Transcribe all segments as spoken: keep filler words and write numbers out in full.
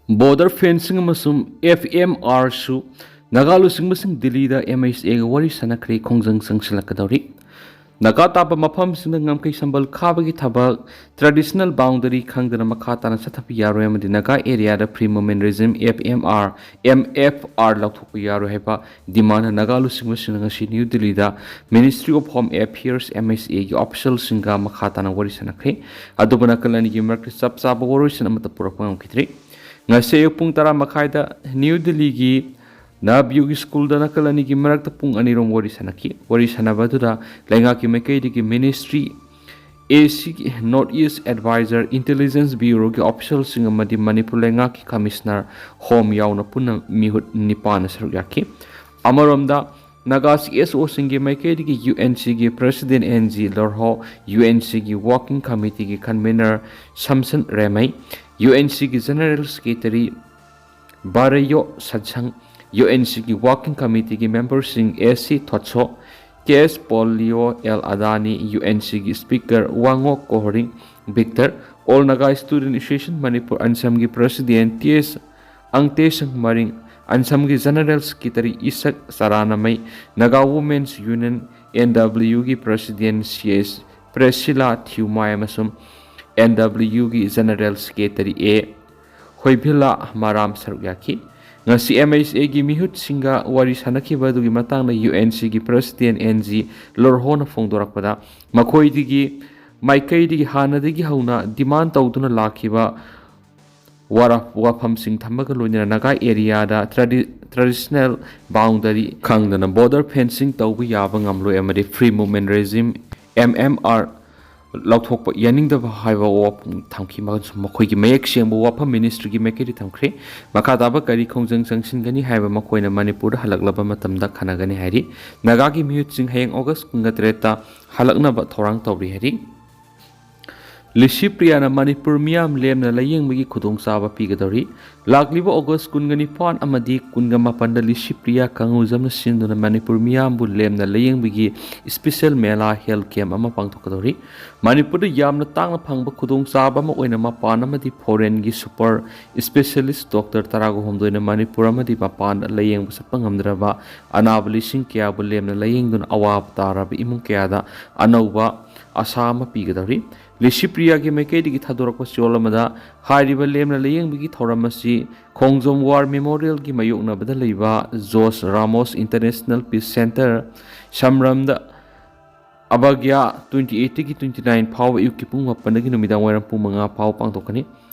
Border fencing ꯑꯃꯁꯨꯡ F M ꯑꯥꯔꯁꯨ Naga ꯂꯨꯆꯤꯡꯕꯁꯤꯡ ꯗꯤꯜꯂꯤꯗ M H ꯑꯦꯒ ꯋꯥꯔꯤ ꯁꯥꯟꯅꯈ꯭ꯔꯦ꯫ ꯈꯣꯡꯖꯪ ꯆꯪꯁꯤꯜꯂꯛꯀꯗꯧꯔꯤ꯫ ꯅꯥꯒꯥ ꯇꯥꯕ ꯃꯐꯝꯁꯤꯡꯗ ꯉꯝꯈꯩ ꯁꯝꯕꯜ ꯈꯥꯕꯒꯤ ꯊꯕꯛ, ꯇ꯭ꯔꯦꯗꯤꯁꯅꯦꯜ ꯕꯥꯎꯟꯗꯔꯤ ꯈꯪꯗꯅ ꯃꯈꯥ ꯇꯥꯅ ꯆꯠꯊꯕ ꯌꯥꯔꯣꯏ ꯑꯃꯗꯤ ꯅꯥꯒꯥ ꯑꯦꯔꯤꯌꯥꯗ free movement regime, F M R, M F R ꯂꯧꯊꯣꯛꯄ ꯌꯥꯔꯣꯏ ꯍꯥꯏꯕ ꯗꯤꯃꯥꯟꯅ ꯅꯥꯒꯥ ꯂꯨꯆꯤꯡꯕꯁꯤꯡꯅ ꯉꯁꯤ ꯅ꯭ꯌꯨ ꯗꯤꯜꯂꯤꯗ ministry of home affairs, M H ꯑꯦꯒꯤ ꯑꯣꯐꯤꯁꯤꯌꯦꯜꯁꯤꯡꯒ ꯃꯈꯥ ꯇꯥꯅ ꯋꯥꯔꯤ ꯁꯥꯟꯅꯈ꯭ꯔꯦ꯫ ꯑꯗꯨꯕꯨ ꯅꯥꯀꯜ ꯑꯅꯤꯒꯤ ꯃꯔꯛꯇ ꯆꯞ ꯆꯥꯕ ꯋꯥꯔꯣꯏꯁꯤꯟ ꯑꯃꯠꯇ ꯄꯨꯔꯛꯄ ꯉꯝꯈꯤꯗ꯭ꯔꯤ꯫ ꯉꯁꯤ ꯑꯌꯨꯛ ꯄꯨꯡ ꯇꯔꯥ ꯃꯈꯥꯏꯗ ꯅ꯭ꯌꯨ ꯗꯤꯜꯂꯤꯒꯤ ꯅꯕꯌꯨꯒꯤ ꯁ꯭ꯀꯨꯜꯗ ꯅꯥꯀꯜ ꯑꯅꯤꯒꯤ ꯃꯔꯛꯇ ꯄꯨꯡ ꯑꯅꯤꯔꯣꯝ ꯋꯥꯔꯤ ꯁꯥꯟꯅꯈꯤ꯫ ꯋꯥꯔꯤ ꯁꯥꯟꯅꯕ ꯑꯗꯨꯗ ꯂꯩꯉꯥꯛꯀꯤ ꯃꯥꯏꯀꯩꯗꯒꯤ ꯃꯤꯅꯤꯁꯇ꯭ꯔꯤ ꯑꯦ ꯁꯤꯒꯤ ꯅꯣꯔꯠ ꯏꯁ ꯑꯦꯗꯚꯥꯏꯖꯔ, ꯏꯟꯇꯦꯂꯤꯖꯦꯟꯁ ꯕ꯭ꯌꯨꯔꯣꯒꯤ ꯑꯣꯐꯤꯁꯤꯌꯦꯜꯁꯤꯡ ꯑꯃꯗꯤ ꯃꯅꯤꯄꯨꯔ ꯂꯩꯉꯥꯛꯀꯤ ꯀꯃꯤꯁꯅꯔ ꯍꯣꯝ ꯌꯥꯎꯅ ꯄꯨꯟꯅ ꯃꯤꯍꯨꯠ ꯅꯤꯄꯥꯟꯅ ꯁꯔꯨꯛ ꯌꯥꯈꯤ꯫ ꯑꯃꯔꯣꯝꯗ ꯅꯥꯒꯥ ꯁꯤ ꯑꯦꯁ ꯑꯣꯁꯤꯡꯒꯤ ꯃꯥꯏꯀꯩꯗꯒꯤ ꯌꯨ ꯑꯦꯟ ꯁꯤꯒꯤ president N G Lorho, U N ꯁꯤꯒꯤ ꯋꯥꯔꯀꯤꯡ ꯀꯃꯤꯇꯤꯒꯤ convener Samson Remei, U N ꯁꯤꯒꯤ general secretary Bareyo Satsang, U N ꯁꯤꯒꯤ ꯋꯥꯔꯀꯤꯡ ꯀꯃꯤꯇꯤꯒꯤ ꯃꯦꯝꯕꯔꯁꯤꯡ A C Thotso, K S Polio L Adani, U N ꯁꯤꯒꯤ speaker Wangok Kohoring Victor, all Naga student association Manipur ꯑꯟꯁꯝꯒꯤ ꯄ꯭ꯔꯦꯁꯤꯗꯦꯟꯠ ꯇꯤ ꯑꯦꯁ ꯑꯪꯇꯦꯁꯪ ꯃꯔꯤꯡ, ꯑꯟꯁꯝꯒꯤ general secretary Isaac Charanmei, Naga women's union, N ꯗꯕ꯭ꯂꯤꯌꯨꯒꯤ ꯄ꯭ꯔꯦꯁꯤꯗꯦꯟꯠ ꯁꯤ ꯑꯦꯁ ꯄ꯭ꯔꯦꯁꯤꯂꯥ ꯊꯤꯎꯃꯥꯏ ꯑꯃꯁꯨꯡ ꯑꯦꯟ ꯗꯕ꯭ꯂꯤꯌꯨꯒꯤ ꯖꯦꯅꯔꯦꯜ ꯁꯦꯀ꯭ꯔꯦꯇꯔꯤ ꯑꯦ ꯍꯣꯏꯕꯤꯂꯥ ꯃꯔꯥꯝ ꯁꯔꯨꯛ ꯌꯥꯈꯤ꯫ ꯉꯁꯤ ꯑꯦꯝ ꯑꯩꯆ ꯑꯦꯒꯤ ꯃꯤꯍꯨꯠꯁꯤꯡꯒ ꯋꯥꯔꯤ ꯁꯥꯟꯅꯈꯤꯕ ꯑꯗꯨꯒꯤ ꯃꯇꯥꯡꯗ ꯌꯨ ꯑꯦꯟ ꯁꯤꯒꯤ ꯄ꯭ꯔꯦꯁꯤꯗꯦꯟꯠ ꯑꯦꯟ ꯖꯤ ꯂꯣꯔꯍꯣꯅ ꯐꯣꯡꯗꯣꯔꯛꯄꯗ, ꯃꯈꯣꯏꯗꯒꯤ ꯃꯥꯏꯀꯩꯗꯒꯤ ꯍꯥꯟꯅꯗꯒꯤ ꯍꯧꯅ ꯗꯤꯃꯥꯟ ꯇꯧꯗꯨꯅ ꯂꯥꯛꯈꯤꯕ ꯋꯥꯔ-, ꯋꯥꯐꯝꯁꯤꯡ ꯊꯝꯕꯒ ꯂꯣꯏꯅꯅ ꯅꯥꯒꯥ ꯑꯦꯔꯤꯌꯥꯗ ꯇ꯭ꯔꯦꯗꯤ-, ꯇ꯭ꯔꯦꯗꯤꯁꯅꯦꯜ ꯕꯥꯎꯟꯗꯔꯤ ꯈꯪꯗꯅ ꯕꯣꯔꯗꯔ ꯐꯦꯟꯁꯤꯡ ꯇꯧꯕ ꯌꯥꯕ ꯉꯝꯂꯣꯏ ꯑꯃꯗꯤ free movement regime, M M R, ꯂꯧꯊꯣꯛꯄ ꯌꯥꯅꯤꯡꯗꯕ ꯍꯥꯏꯕ ꯋꯥꯐꯝ ꯊꯝꯈꯤ꯫ ꯃꯈꯣꯏꯒꯤ ꯃꯌꯦꯛ ꯁꯦꯡꯕ ꯋꯥꯐꯝ ꯃꯤꯅꯤꯁꯇ꯭ꯔꯤꯒꯤ ꯃꯥꯏꯀꯩꯗ ꯊꯝꯈ꯭ꯔꯦ꯫ ꯃꯈꯥ ꯇꯥꯕ ꯀꯔꯤ ꯈꯣꯡꯖꯪ ꯆꯪꯁꯤꯟꯒꯅꯤ ꯍꯥꯏꯕ ꯃꯈꯣꯏꯅ ꯃꯅꯤꯄꯨꯔꯗ ꯍꯜꯂꯛꯂꯕ ꯃꯇꯝꯗ ꯈꯟꯅꯒꯅꯤ ꯍꯥꯏꯔꯤ꯫ ꯅꯥꯒꯥꯒꯤ ꯃꯤꯍꯨꯠꯁꯤꯡ ꯍꯌꯦꯡ ꯑꯣꯒꯁ ꯀꯨꯟꯒ ꯇꯔꯦꯠꯇ ꯍꯜꯂꯛꯅꯕ ꯊꯧꯔꯥꯡ ꯇꯧꯔꯤ ꯍꯥꯏꯔꯤ꯫ ꯂꯤꯁꯤꯄ꯭ꯔꯤꯌꯥꯅ ꯃꯅꯤꯄꯨꯔ ꯃꯤꯌꯥꯝ ꯂꯦꯝꯅ ꯂꯥꯌꯦꯡꯕꯒꯤ ꯈꯨꯗꯣꯡꯆꯥꯕ ꯄꯤꯒꯗꯧꯔꯤ꯫ ꯂꯥꯛꯂꯤꯕ ꯑꯣꯒꯁ ꯀꯨꯟꯒ ꯅꯤꯄꯥꯟ ꯑꯃꯗꯤ ꯀꯨꯟꯒ ꯃꯥꯄꯟꯗ ꯂꯤꯁꯤꯄ꯭ꯔꯤꯌꯥ ꯀꯪꯉꯨꯖꯝꯅ ꯁꯤꯟꯗꯨꯅ ꯃꯅꯤꯄꯨꯔ ꯃꯤꯌꯥꯝꯕꯨ ꯂꯦꯝꯅ ꯂꯥꯌꯦꯡꯕꯒꯤ special ꯃꯦꯂꯥ health camp ꯑꯃ ꯄꯥꯡꯊꯣꯛꯀꯗꯧꯔꯤ꯫ ꯃꯅꯤꯄꯨꯔꯗ ꯌꯥꯝꯅ ꯇꯥꯡꯅ ꯐꯪꯕ ꯈꯨꯗꯣꯡꯆꯥꯕ ꯑꯃ ꯑꯣꯏꯅ ꯃꯄꯥꯟ ꯑꯃꯗꯤ foreignꯒꯤ super specialist doctor ꯇꯔꯥꯒ ꯍꯨꯝꯗꯣꯏꯅ ꯃꯅꯤꯄꯨꯔ ꯑꯃꯗꯤ ꯃꯄꯥꯟꯗ ꯂꯥꯌꯦꯡꯕ ꯆꯠꯄ ꯉꯝꯗ꯭ꯔꯕ ꯑꯅꯥꯕ ꯂꯤꯁꯤꯡ ꯀꯌꯥꯕꯨ ꯂꯦꯝꯅ ꯂꯥꯌꯦꯡꯗꯨꯅ ꯑꯋꯥꯕ ꯇꯥꯔꯕ ꯏꯃꯨꯡ ꯀꯌꯥꯗ ꯑꯅꯧꯕ ꯑꯁꯥ ꯑꯃ ꯄꯤꯒꯗꯧꯔꯤ꯫ ꯂꯤꯁꯤꯄ꯭ꯔꯤꯌꯥꯒꯤ ꯃꯥꯏꯀꯩꯗꯒꯤ ꯊꯥꯗꯣꯔꯛꯄ ꯆꯦꯔꯣꯜ ꯑꯃꯗ ꯍꯥꯏꯔꯤꯕ ꯂꯦꯝꯅ ꯂꯥꯌꯦꯡꯕꯒꯤ ꯊꯧꯔꯝ ꯑꯁꯤ ꯈꯣꯡꯖꯣꯝ War Memorialꯒꯤ ꯃꯥꯌꯣꯛꯅꯕꯗ ꯂꯩꯕ José Ramos International Peace Centre, ꯁꯝꯔꯝꯗ ꯑꯕꯒ꯭ꯌꯥ twenty eightꯇꯒꯤ twenty nine ꯐꯥꯎꯕ ꯑꯌꯨꯛꯀꯤ ꯄꯨꯡ ꯃꯥꯄꯟꯗꯒꯤ ꯅꯨꯃꯤꯗꯥꯡ ꯋꯥꯏꯔꯝ ꯄꯨꯡ ꯃꯉꯥ ꯐꯥꯎꯕ ꯄꯥꯡꯊꯣꯛꯀꯅꯤ꯫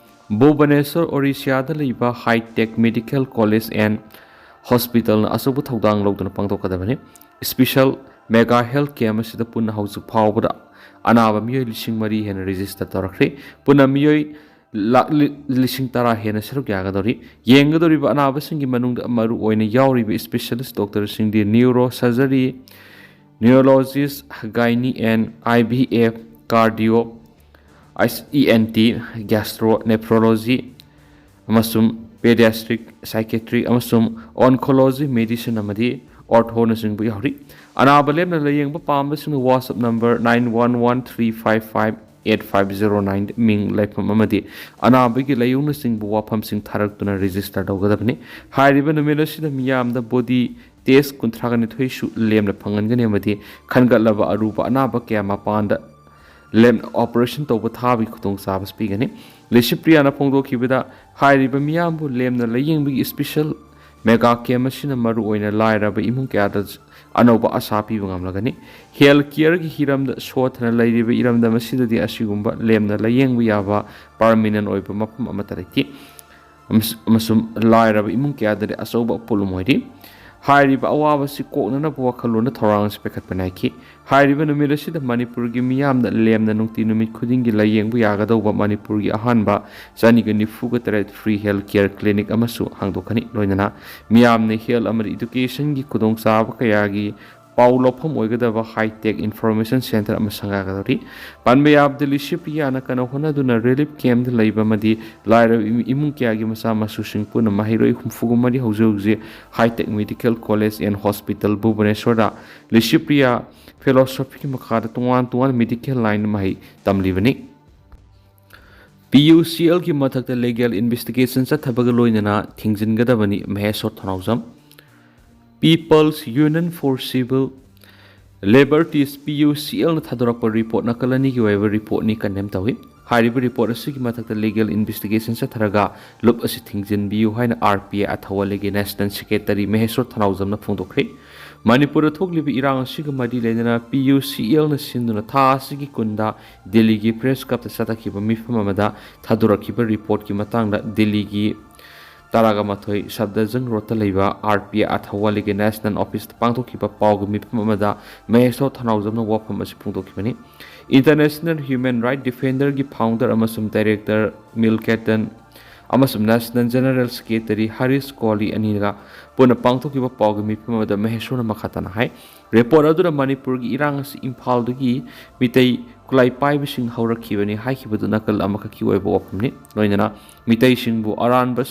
ꯚꯨꯕꯅꯦꯁ꯭ꯋꯔ, ꯑꯣꯔꯤꯁꯤꯌꯥꯗ ꯂꯩꯕ Hitech Medical College and Hospitalꯅ ꯑꯆꯧꯕ ꯊꯧꯗꯥꯡ ꯂꯧꯗꯨꯅ ꯄꯥꯡꯊꯣꯛꯀꯗꯕꯅꯤ꯫ Special mega health camp ꯑꯁꯤꯗ ꯄꯨꯟꯅ ꯍꯧꯖꯤꯛ ꯐꯥꯎꯕꯗ ꯑꯅꯥꯕ ꯃꯤꯑꯣꯏ ꯂꯤꯁꯤꯡ ꯃꯔꯤ ꯍꯦꯟꯅ register ꯇꯧꯔꯛꯈ꯭ꯔꯦ꯫ ꯄꯨꯟꯅ ꯃꯤꯑꯣꯏ ꯂꯥꯛ ꯂꯤ-, ꯂꯤꯁꯤꯡ ꯇꯔꯥ ꯍꯦꯟꯅ ꯁꯔꯨꯛ ꯌꯥꯒꯗꯧꯔꯤ꯫ ꯌꯦꯡꯒꯗꯧꯔꯤꯕ ꯑꯅꯥꯕꯁꯤꯡꯒꯤ ꯃꯅꯨꯡꯗ ꯃꯔꯨ ꯑꯣꯏꯅ ꯌꯥꯎꯔꯤꯕ specialist doctorꯁꯤꯡꯗꯤ neurosurgery, neurologist, gynae and I V F, cardio, ENT, gastro, nephrology, ꯑꯃꯁꯨꯡ pediatric, psychiatric ꯑꯃꯁꯨꯡ oncology medicine ꯑꯃꯗꯤ orthoꯅꯆꯤꯡꯕ ꯌꯥꯎꯔꯤ꯫ ꯑꯅꯥꯕ ꯂꯦꯝꯅ ꯂꯥꯌꯦꯡꯕ ꯄꯥꯝꯕꯁꯤꯡꯅ WhatsApp number nine one one three five five eight five zero nine ꯃꯤꯡ, ꯂꯩꯐꯝ ꯑꯃꯗꯤ ꯑꯅꯥꯕꯒꯤ ꯂꯥꯌꯣꯡꯅꯆꯤꯡꯕ ꯋꯥꯐꯝꯁꯤꯡ ꯊꯥꯔꯛꯇꯨꯅ register ꯇꯧꯒꯗꯕꯅꯤ꯫ ꯍꯥꯏꯔꯤꯕ ꯅꯨꯃꯤꯠ ꯑꯁꯤꯗ ꯃꯤꯌꯥꯝꯗ body test ꯀꯨꯟꯊ꯭ꯔꯥꯒ ꯅꯤꯊꯣꯏꯁꯨ ꯂꯦꯝꯅ ꯐꯪꯍꯟꯒꯅꯤ ꯑꯃꯗꯤ ꯈꯟꯒꯠꯂꯕ ꯑꯔꯨꯕ ꯑꯅꯥꯕ ꯀꯌꯥ ꯃꯄꯥꯟꯗ ꯂꯦꯝꯅ operation ꯇꯧꯕ ꯊꯥꯕꯒꯤ ꯈꯨꯗꯣꯡꯆꯥꯕꯁꯨ ꯄꯤꯒꯅꯤ꯫ ꯂꯤꯁꯤꯄ꯭ꯔꯤꯌꯥꯅ ꯐꯣꯡꯗꯣꯛꯈꯤꯕꯗ, ꯍꯥꯏꯔꯤꯕ ꯃꯤꯌꯥꯝꯕꯨ ꯂꯦꯝꯅ ꯂꯥꯌꯦꯡꯕꯒꯤ special mega camp ꯑꯁꯤꯅ ꯃꯔꯨꯑꯣꯏꯅ ꯂꯥꯏꯔꯕ ꯏꯃꯨꯡ ꯀꯌꯥꯗ ꯑꯅꯧꯕ ꯑꯁꯥ ꯄꯤꯕ ꯉꯝꯂꯒꯅꯤ꯫ Health careꯒꯤ ꯍꯤꯔꯝꯗ ꯁꯣꯠꯊꯅ ꯂꯩꯔꯤꯕ ꯏꯔꯝꯗꯝ ꯑꯁꯤꯗꯗꯤ ꯑꯁꯤꯒꯨꯝꯕ ꯂꯦꯝꯅ ꯂꯥꯌꯦꯡꯕ ꯌꯥꯕ permanent ꯑꯣꯏꯕ ꯃꯐꯝ ꯑꯃꯠꯇ ꯂꯩꯇꯦ꯫ ꯑꯃꯁ-, ꯑꯃꯁꯨꯡ ꯂꯥꯏꯔꯕ ꯏꯃꯨꯡ ꯀꯌꯥꯗꯗꯤ ꯑꯆꯧꯕ ꯄꯣꯠꯂꯨꯝ ꯑꯣꯏꯔꯤ꯫ ꯍꯥꯏꯔꯤꯕ ꯑꯋꯥꯕꯁꯤ ꯀꯣꯛꯅꯅꯕ ꯋꯥꯈꯜꯂꯣꯟꯗ ꯊꯧꯔꯥꯡ ꯑꯁꯤ ꯄꯥꯏꯈꯠꯄ ꯅꯥꯏꯈꯤ꯫ ꯍꯥꯏꯔꯤꯕ ꯅꯨꯃꯤꯠ ꯑꯁꯤꯗ ꯃꯅꯤꯄꯨꯔꯒꯤ ꯃꯤꯌꯥꯝꯅ ꯂꯦꯝꯅ ꯅꯨꯡꯇꯤ ꯅꯨꯃꯤꯠ ꯈꯨꯗꯤꯡꯒꯤ ꯂꯥꯌꯦꯡꯕ ꯌꯥꯒꯗꯧꯕ ꯃꯅꯤꯄꯨꯔꯒꯤ ꯑꯍꯥꯟꯕ ꯆꯅꯤꯒ ꯅꯤꯐꯨꯒ ꯇꯔꯦꯠ free health care clinic ꯑꯃꯁꯨ ꯍꯥꯡꯗꯣꯛꯀꯅꯤ꯫ ꯂꯣꯏꯅꯅ ꯃꯤꯌꯥꯝꯅ health ꯑꯃꯗꯤ educationꯒꯤ ꯈꯨꯗꯣꯡꯆꯥꯕ ꯀꯌꯥꯒꯤ ꯄꯥꯎ ꯂꯧꯐꯝ ꯑꯣꯏꯒꯗꯕ ꯍꯥꯏꯇꯦꯛ ꯏꯟꯐꯣꯔꯃꯦꯁꯟ ꯁꯦꯟꯇꯔ ꯑꯃ ꯁꯪꯒꯥꯒꯗꯧꯔꯤ꯫ ꯄꯟꯕ ꯌꯥꯕꯗ, ꯂꯤꯁꯤꯄ꯭ꯔꯤꯌꯥꯅ ꯀꯟꯅ ꯍꯣꯠꯅꯗꯨꯅ ꯔꯤꯂꯤꯐ ꯀꯦꯝꯞꯇ ꯂꯩꯕ ꯑꯃꯗꯤ ꯂꯥꯏꯔꯕ ꯏꯃꯨꯡ ꯀꯌꯥꯒꯤ ꯃꯆꯥ ꯃꯁꯨꯁꯤꯡ ꯄꯨꯟꯅ ꯃꯍꯩꯔꯣꯏ ꯍꯨꯝꯐꯨꯒ ꯃꯔꯤ ꯍꯧꯖꯤꯛ ꯍꯧꯖꯤꯛ hi-tech medical college and hospital ꯚꯨꯕꯅꯦꯁ꯭ꯋꯔꯗ ꯂꯤꯁꯤꯄ꯭ꯔꯤꯌꯥ ꯐꯦꯂꯣꯁꯣꯐꯤꯒꯤ ꯃꯈꯥꯗ ꯇꯣꯉꯥꯟ ꯇꯣꯉꯥꯟꯕ ꯃꯦꯗꯤꯀꯦꯜ ꯂꯥꯏꯟꯗ ꯃꯍꯩ ꯇꯝꯂꯤꯕꯅꯤ꯫ ꯄꯤ ꯌꯨ ꯁꯤ ꯑꯦꯜꯒꯤ ꯃꯊꯛꯇ ꯂꯤꯒꯦꯜ ꯏꯟꯚꯦꯁꯇꯤꯒꯦꯁꯟ ꯆꯠꯊꯕꯒ ꯂꯣꯏꯅꯅ ꯊꯤꯡꯖꯤꯟꯒꯗꯕꯅꯤ, Mahesor Thounaojam. People's Union for Civil Liberties, P U C ꯑꯦꯜꯅ ꯊꯥꯗꯣꯔꯛꯄ ꯔꯤꯄꯣꯔꯠ ꯅꯥꯀꯜ ꯑꯅꯤꯒꯤ ꯑꯣꯏꯕ ꯔꯤꯄꯣꯔꯠꯅꯤ ꯀꯟꯗꯦꯝ ꯇꯧꯏ꯫ ꯍꯥꯏꯔꯤꯕ ꯔꯤꯄꯣꯔꯠ ꯑꯁꯤꯒꯤ ꯃꯊꯛꯇ ꯂꯤꯒꯦꯜ ꯏꯟꯚꯦꯁꯇꯤꯒꯦꯁꯟ ꯆꯠꯊꯔꯒ ꯂꯨꯞ ꯑꯁꯤ ꯊꯤꯡꯖꯤꯟꯕꯤꯌꯨ ꯍꯥꯏꯅ ꯑꯥꯔ ꯄꯤ ꯑꯥꯏ ꯑꯊꯧ ꯑꯂꯤꯒꯤ ꯅꯦꯁꯅꯦꯜ ꯁꯦꯀ꯭ꯔꯦꯇꯔꯤ ꯃꯍꯦꯁꯣꯔ ꯊꯧꯅꯥꯎꯖꯝꯅ ꯐꯣꯡꯗꯣꯛꯈ꯭ꯔꯦ꯫ ꯃꯅꯤꯄꯨꯔꯗ ꯊꯣꯛꯂꯤꯕ ꯏꯔꯥꯡ ꯑꯁꯤꯒ ꯃꯔꯤ ꯂꯩꯅꯅ ꯄꯤ ꯌꯨ ꯁꯤ ꯑꯦꯜꯅ ꯁꯤꯟꯗꯨꯅ ꯊꯥ ꯑꯁꯤꯒꯤ ꯀꯨꯟꯗ ꯗꯤꯜꯂꯤꯒꯤ ꯄ꯭ꯔꯦꯁ ꯀ꯭ꯂꯕꯇ ꯆꯠꯊꯈꯤꯕ ꯃꯤꯐꯝ ꯑꯃꯗ ꯊꯥꯗꯣꯔꯛꯈꯤꯕ ꯔꯤꯄꯣꯔꯠꯀꯤ ꯃꯇꯥꯡꯗ ꯗꯤꯜꯂꯤꯒꯤ ꯇꯔꯥꯒ ꯃꯥꯊꯣꯏ ꯁꯕꯗꯔꯖꯪ ꯔꯣꯗꯇ ꯂꯩꯕ ꯑꯥꯔ ꯄꯤ ꯑꯥꯏ ꯑꯊꯧ ꯑꯂꯤꯒꯤ ꯅꯦꯁꯅꯦꯜ ꯑꯣꯐꯤꯁꯇ ꯄꯥꯡꯊꯣꯛꯈꯤꯕ ꯄꯥꯎꯒꯤ ꯃꯤꯐꯝ ꯑꯃꯗ ꯃꯍꯦꯁꯣꯔ ꯊꯧꯅꯥꯎꯖꯝꯅ ꯋꯥꯐꯝ ꯑꯁꯤ ꯐꯣꯡꯗꯣꯛꯈꯤꯕꯅꯤ꯫ ꯏꯟꯇꯔꯅꯦꯁꯅꯦꯜ ꯍ꯭ꯌꯨꯃꯦꯟ ꯔꯥꯏꯠ ꯗꯤꯐꯦꯟꯗꯔꯒꯤ ꯐꯥꯎꯟꯗꯔ ꯑꯃꯁꯨꯡ ꯗꯥꯏꯔꯦꯛꯇꯔ ꯃꯤꯜ ꯀꯦꯇꯟ ꯑꯃꯁꯨꯡ ꯅꯦꯁꯅꯦꯜ ꯖꯦꯅꯔꯦꯜ ꯁꯦꯀ꯭ꯔꯦꯇꯔꯤ ꯍꯔꯤꯁ ꯀꯣꯂꯤ ꯑꯅꯤꯒ ꯄꯨꯟꯅ ꯄꯥꯡꯊꯣꯛꯈꯤꯕ ꯄꯥꯎꯒꯤ ꯃꯤꯐꯝ ꯑꯃꯗ ꯃꯍꯦꯁꯣꯔꯅ ꯃꯈꯥ ꯇꯥꯅ ꯍꯥꯏ, ꯔꯤꯄꯣꯔꯠ ꯑꯗꯨꯅ ꯃꯅꯤꯄꯨꯔꯒꯤ ꯏꯔꯥꯡ ꯑꯁꯤ ꯏꯝꯐꯥꯜꯗꯒꯤ ꯃꯤꯇꯩ ꯈꯨꯠꯂꯥꯏ ꯄꯥꯏꯕꯁꯤꯡ ꯍꯧꯔꯛꯈꯤꯕꯅꯤ ꯍꯥꯏꯈꯤꯕꯗꯨ ꯅꯥꯀꯜ ꯑꯃꯈꯛꯀꯤ ꯑꯣꯏꯕ ꯋꯥꯐꯝꯅꯤ꯫ ꯂꯣꯏꯅꯅ ꯃꯤꯇꯩꯁꯤꯡꯕꯨ ꯑꯔꯥꯟꯕ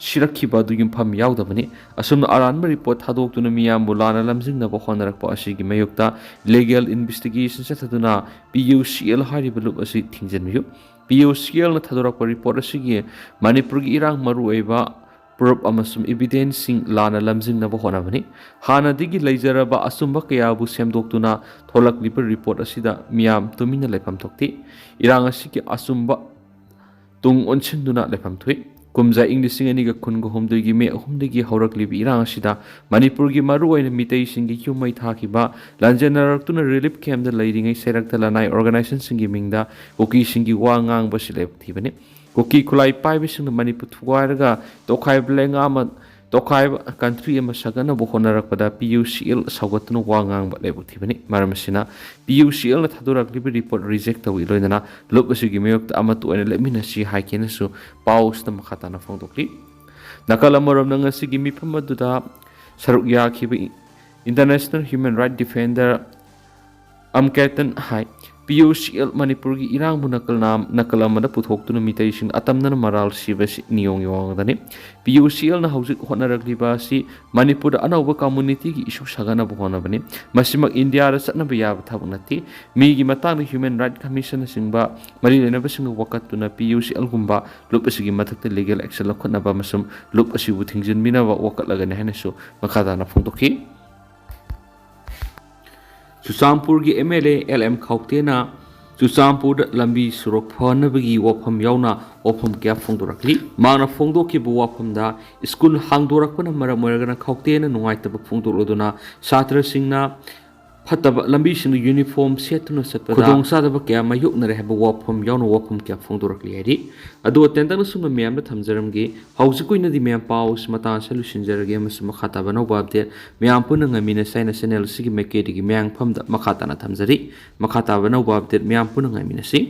ꯁꯤꯔꯛꯈꯤꯕ ꯑꯗꯨ ꯌꯨꯝꯐꯝ ꯌꯥꯎꯗꯕꯅꯤ꯫ ꯑꯁꯨꯝꯅ ꯑꯔꯥꯟꯕ ꯔꯤꯄꯣꯔꯠ ꯊꯥꯗꯣꯛꯇꯨꯅ ꯃꯤꯌꯥꯝꯕꯨ ꯂꯥꯟꯅ ꯂꯝꯖꯤꯡꯅꯕ ꯍꯣꯠꯅꯔꯛꯄ ꯑꯁꯤꯒꯤ ꯃꯥꯌꯣꯛꯇ ꯂꯤꯒꯦꯜ ꯏꯟꯚꯦꯁꯇꯤꯒꯦꯁꯟ ꯆꯠꯊꯗꯨꯅ ꯄꯤ ꯌꯨ ꯁꯤ ꯑꯦꯜ ꯍꯥꯏꯔꯤꯕ ꯂꯨꯞ ꯑꯁꯤ ꯊꯤꯡꯖꯤꯟꯕꯤꯌꯨ꯫ ꯄꯤ ꯌꯨ ꯁꯤ ꯑꯦꯜꯅ ꯊꯥꯗꯣꯔꯛꯄ ꯔꯤꯄꯣꯔꯠ ꯑꯁꯤꯒꯤ ꯃꯅꯤꯄꯨꯔꯒꯤ ꯏꯔꯥꯡ ꯃꯔꯨꯑꯣꯏꯕ ꯄ꯭ꯔꯨꯐ ꯑꯃꯁꯨꯡ ꯏꯚꯤꯗꯦꯟꯁꯁꯤꯡ ꯂꯥꯟꯅ ꯂꯝꯖꯤꯡꯅꯕ ꯍꯣꯠꯅꯕꯅꯤ꯫ ꯍꯥꯟꯅꯗꯒꯤ ꯂꯩꯖꯔꯕ ꯑꯆꯨꯝꯕ ꯀꯌꯥꯕꯨ ꯁꯦꯝꯗꯣꯛꯇꯨꯅ ꯊꯣꯛꯂꯛꯂꯤꯕ ꯔꯤꯄꯣꯔꯠ ꯑꯁꯤꯗ ꯃꯤꯌꯥꯝ ꯇꯨꯃꯤꯟꯅ ꯂꯩꯐꯝ ꯊꯣꯛꯇꯦ꯫ ꯏꯔꯥꯡ ꯑꯁꯤꯒꯤ ꯑꯆꯨꯝꯕ ꯇꯨꯡ ꯑꯣꯟꯁꯤꯟꯗꯨꯅ ꯂꯩꯐꯝ ꯊꯣꯛꯏ꯫ ꯀꯨꯝꯖꯥ ꯏꯪ ꯂꯤꯁꯤꯡ ꯑꯅꯤꯒ ꯀꯨꯟꯒ ꯍꯨꯝꯗꯣꯏꯒꯤ ꯃꯦ ꯑꯍꯨꯝꯗꯒꯤ ꯍꯧꯔꯛꯂꯤꯕ ꯏꯔꯥꯡ ꯑꯁꯤꯗ ꯃꯅꯤꯄꯨꯔꯒꯤ ꯃꯔꯨꯑꯣꯏꯅ ꯃꯤꯇꯩꯁꯤꯡꯒꯤ ꯌꯨꯝ ꯃꯩ ꯊꯥꯈꯤꯕ, ꯂꯥꯟꯖꯦꯟꯅꯔꯛꯇꯨꯅ ꯔꯤꯂꯤꯐ ꯀꯦꯝꯞꯇ ꯂꯩꯔꯤꯉꯩ ꯁꯦꯔꯛꯇ ꯂꯅꯥꯏ ꯑꯣꯔꯒꯅꯥꯏꯖꯦꯁꯟꯁꯤꯡꯒꯤ ꯃꯤꯡꯗ ꯀꯨꯀꯤꯁꯤꯡꯒꯤ ꯋꯥ ꯉꯥꯡꯕ ꯑꯁꯤ ꯂꯥꯏꯕꯛ ꯊꯤꯕꯅꯤ꯫ ꯀꯨꯀꯤ ꯈꯨꯠꯂꯥꯏ ꯄꯥꯏꯕꯁꯤꯡꯅ ꯃꯅꯤꯄꯨꯔ ꯊꯨꯒꯥꯏꯔꯒ ꯇꯣꯈꯥꯏꯕ ꯂꯩꯉꯥꯛ ꯑꯃ, ꯇꯣꯈꯥꯏꯕ ꯀꯟꯇ꯭ꯔꯤ ꯑꯃ ꯁꯥꯒꯠꯅꯕ ꯍꯣꯠꯅꯔꯛꯄꯗ ꯄꯤ ꯌꯨ ꯁꯤ ꯑꯦꯜ ꯁꯧꯒꯠꯇꯨꯅ ꯋꯥ ꯉꯥꯡꯕ ꯂꯥꯏꯕꯛ ꯊꯤꯕꯅꯤ꯫ ꯃꯔꯝ ꯑꯁꯤꯅ ꯄꯤ ꯌꯨ ꯁꯤ ꯑꯦꯜꯅ ꯊꯥꯗꯣꯔꯛꯂꯤꯕ ꯔꯤꯄꯣꯔꯠ ꯔꯤꯖꯦꯛ ꯇꯧꯏ꯫ ꯂꯣꯏꯅꯅ ꯂꯨꯞ ꯑꯁꯤꯒꯤ ꯃꯥꯌꯣꯛꯇ ꯑꯃꯠꯇ ꯑꯣꯏꯅ ꯂꯦꯞꯃꯤꯟꯅꯁꯤ ꯍꯥꯏꯈꯤꯅꯁꯨ ꯄꯥꯎ ꯑꯁꯤꯗ ꯃꯈꯥ ꯇꯥꯅ ꯐꯣꯡꯗꯣꯛꯂꯤ꯫ ꯅꯥꯀꯜ ꯑꯃꯔꯣꯝꯗ ꯉꯁꯤꯒꯤ ꯃꯤꯐꯝ ꯑꯗꯨꯗ ꯁꯔꯨꯛ ꯌꯥꯈꯤꯕ International Human Rights Defender ꯑꯝꯀꯦꯇꯟ ꯍꯥꯏ, ꯄꯤ ꯌꯨ ꯁꯤ ꯑꯦꯜ ꯃꯅꯤꯄꯨꯔꯒꯤ ꯏꯔꯥꯡꯕꯨ ꯅꯀꯜ ꯅꯥꯝ-, ꯅꯀꯜ ꯑꯃꯗ ꯄꯨꯊꯣꯛꯇꯨꯅ ꯃꯤꯇꯩꯁꯤꯡ ꯑꯇꯝꯅꯅ ꯃꯔꯥꯜ ꯁꯤꯕꯁꯤ ꯅꯤꯌꯣꯝꯒꯤ ꯃꯃꯥꯡꯗꯅꯤ꯫ ꯄꯤ ꯌꯨ ꯁꯤ ꯑꯦꯜꯅ ꯍꯧꯖꯤꯛ ꯍꯣꯠꯅꯔꯛꯂꯤꯕ ꯑꯁꯤ ꯃꯅꯤꯄꯨꯔꯗ ꯑꯅꯧꯕ ꯀꯝꯃꯨꯅꯤꯇꯤꯒꯤ ꯏꯁꯨ ꯁꯥꯒꯠꯅꯕ ꯍꯣꯠꯅꯕꯅꯤ꯫ ꯃꯁꯤꯃꯛ ꯏꯟꯗꯤꯌꯥꯗ ꯆꯠꯅꯕ ꯌꯥꯕ ꯊꯕꯛ ꯅꯠꯇꯦ꯫ ꯃꯤꯒꯤ ꯃꯇꯥꯡꯗ ꯍ꯭ꯌꯨꯃꯦꯟ ꯔꯥꯏꯠ ꯀꯃꯤꯁꯟꯅꯆꯤꯡꯕ ꯃꯔꯤ ꯂꯩꯅꯕꯁꯤꯡꯒ ꯋꯥꯀꯠꯇꯨꯅ ꯄꯤ ꯌꯨ ꯁꯤ ꯑꯦꯜꯒꯨꯝꯕ ꯂꯨꯞ ꯑꯁꯤꯒꯤ ꯃꯊꯛꯇ ꯂꯤꯒꯦꯜ ꯑꯦꯛꯁꯟ ꯂꯧꯈꯠꯅꯕ ꯑꯃꯁꯨꯡ ꯂꯨꯞ ꯑꯁꯤꯕꯨ ꯊꯤꯡꯖꯤꯟꯕꯤꯅꯕ ꯋꯥꯀꯠꯂꯒꯅꯤ ꯍꯥꯏꯅꯁꯨ ꯃꯈꯥ ꯇꯥꯅ ꯐꯣꯡꯗꯣꯛꯈꯤ꯫ ꯆꯨꯔꯆꯥꯟꯄꯨꯔꯒꯤ M L A L M ꯈꯥꯎꯇꯦꯅ ꯆꯨꯔꯆꯥꯟꯄꯨꯔꯗ ꯂꯝꯕꯤ ꯁꯣꯔꯣꯛ ꯐꯍꯟꯅꯕꯒꯤ ꯋꯥꯐꯝ ꯌꯥꯎꯅ ꯋꯥꯐꯝ ꯀꯌꯥ ꯐꯣꯡꯗꯣꯔꯛꯂꯤ꯫ ꯃꯍꯥꯛꯅ ꯐꯣꯡꯗꯣꯛꯈꯤꯕ ꯋꯥꯐꯝꯗ ꯁ꯭ꯀꯨꯜ ꯍꯥꯡꯗꯣꯔꯛꯄꯅ ꯃꯔꯝ ꯑꯣꯏꯔꯒꯅ ꯈꯥꯎꯇꯦꯅ ꯅꯨꯡꯉꯥꯏꯇꯕ ꯐꯣꯡꯗꯣꯛꯂꯗꯨꯅ ꯁꯥꯇ꯭ꯔꯁꯤꯡꯅ ꯐꯠꯇꯕ ꯂꯝꯕꯤꯁꯤꯡꯗ ꯌꯨꯅꯤꯐꯣꯔꯝ ꯁꯦꯠꯇꯨꯅ ꯆꯠꯄꯗ ꯈꯨꯗꯣꯡꯆꯥꯗꯕ ꯀꯌꯥ ꯃꯥꯌꯣꯛꯅꯔꯦ ꯍꯥꯏꯕ ꯋꯥꯐꯝ ꯌꯥꯎꯅ ꯋꯥꯐꯝ ꯀꯌꯥ ꯐꯣꯡꯗꯣꯔꯛꯂꯤ ꯍꯥꯏꯔꯤ꯫ ꯑꯗꯨꯒ ꯇꯦꯟꯇꯛꯅ ꯁꯨꯝꯕ ꯃꯌꯥꯝꯗ ꯊꯝꯖꯔꯝꯒꯦ꯫ ꯍꯧꯖꯤꯛꯀꯤ ꯑꯣꯏꯅꯗꯤ ꯃꯌꯥꯝ ꯄꯥꯎ ꯑꯁꯤ ꯃꯇꯥꯡ ꯑꯁꯤꯗ ꯂꯣꯏꯁꯤꯟꯖꯔꯒꯦ ꯑꯃꯁꯨꯡ ꯃꯈꯥ ꯇꯥꯕ ꯑꯅꯧꯕ ꯑꯞꯗꯦꯠ ꯃꯌꯥꯝ ꯄꯨꯟꯅ ꯉꯥꯏꯃꯤꯟꯅꯁꯤ ꯍꯥꯏꯅ ꯆꯦꯅꯦꯜ ꯑꯁꯤꯒꯤ ꯃꯥꯏꯀꯩꯗꯒꯤ ꯃꯌꯥꯝꯐꯝꯗ ꯃꯈꯥ ꯇꯥꯅ ꯊꯝꯖꯔꯤ꯫ ꯃꯈꯥ ꯇꯥꯕ ꯑꯅꯧꯕ ꯑꯞꯗꯦꯠ ꯃꯌꯥꯝ ꯄꯨꯟꯅ ꯉꯥꯏꯃꯤꯟꯅꯁꯤ꯫